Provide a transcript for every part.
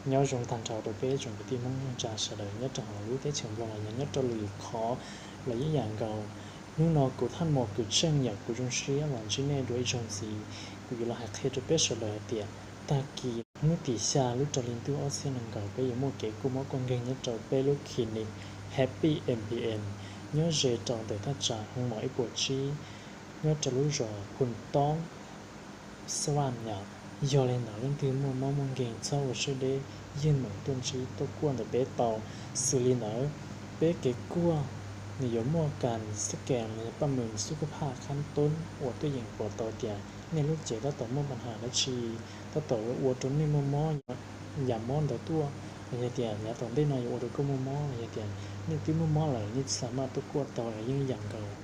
Nyob zoo tag nrho rau peb tsoom kwv tij Hmoob neej tsa sawv daws nyob rau hauv lub teb chaws Nplog los yog nyob rau lwm qhov los yeej yam nkaus. Hnub no kuv Thaj Mos Kws Tsheej yog kuv zoo siab los ntsib nej dua ib zaug ntxiv. Kuv yuav los hais qhia rau peb sawv daws hais tias tag kis hnub tim xya lub rau hli ntuj ob txhiab nees nkaum peb yuav muaj kev kuaj mob kuaj nkeeg nyob rau peb lub clinic Happy M P M nyob ze rau ntawm thaj tsam Hoo Mom ib puas tsib nyob rau lub zos Phu Toob, Xas Vas yom. Yog li ntawd leej twg muaj mob muaj nkeeg txhob ua siab deb, yeej meem tuaj ntsib tuaj kuaj ntawm peb tau. Xws li ntawd, peb kev kuaj nws yuav muaj kas xab kees los yog paj mws xub kab phaj khab toob uas tuaj yeem pom tau tias nej lub cev tab tom muaj paj has dab tsi, tab tom ua rau nej muaj mob, yam mob ntawd tuaj, los yog tias yav tom ntej no yuav ua rau koj muaj mob, los yog tias nej twb muaj mob lawm nej tsis xa maj tuaj kuaj tau los yeej yam nkaus,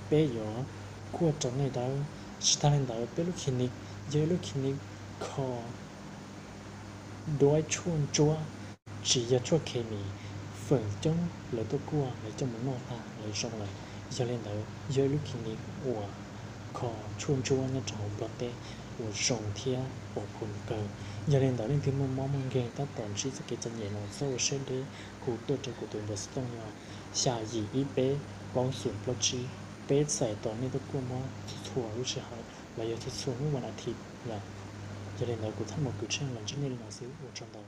peb yuav kuaj rau nej dawb. Tsis tag li ntawd, peb lub clinic yog ib lub clinic kho duab tshuaj ntsuab, tsis yog tshuaj khes mis. Feem coob lawv tuaj kuaj lawv coj mus noj tag lawv zoo lawm. Yog li ntawd yog ib lub clinic uas kho tshuaj ntsuab nyob rau hauv Nplog teb uas zoo thiab pos phum kawg. Yog li ntawd leej twg muaj mob muaj nkeeg tab tom ntsib txoj kev txom nyem no txhob ua siab deb, hu tuaj rau kuv tus npawb xov tooj yog xya yim ib peb plaub xoom plaub tsib. Peb txais tos nej tuaj kuaj mob txhua txhua lub sij hawm los yog txhua txhua hnub vas a thiv yom. Yog li ntawd kuv Thaj Mos Kws Tsheej los ntsib nej li no xwb, ua tsaug ntau.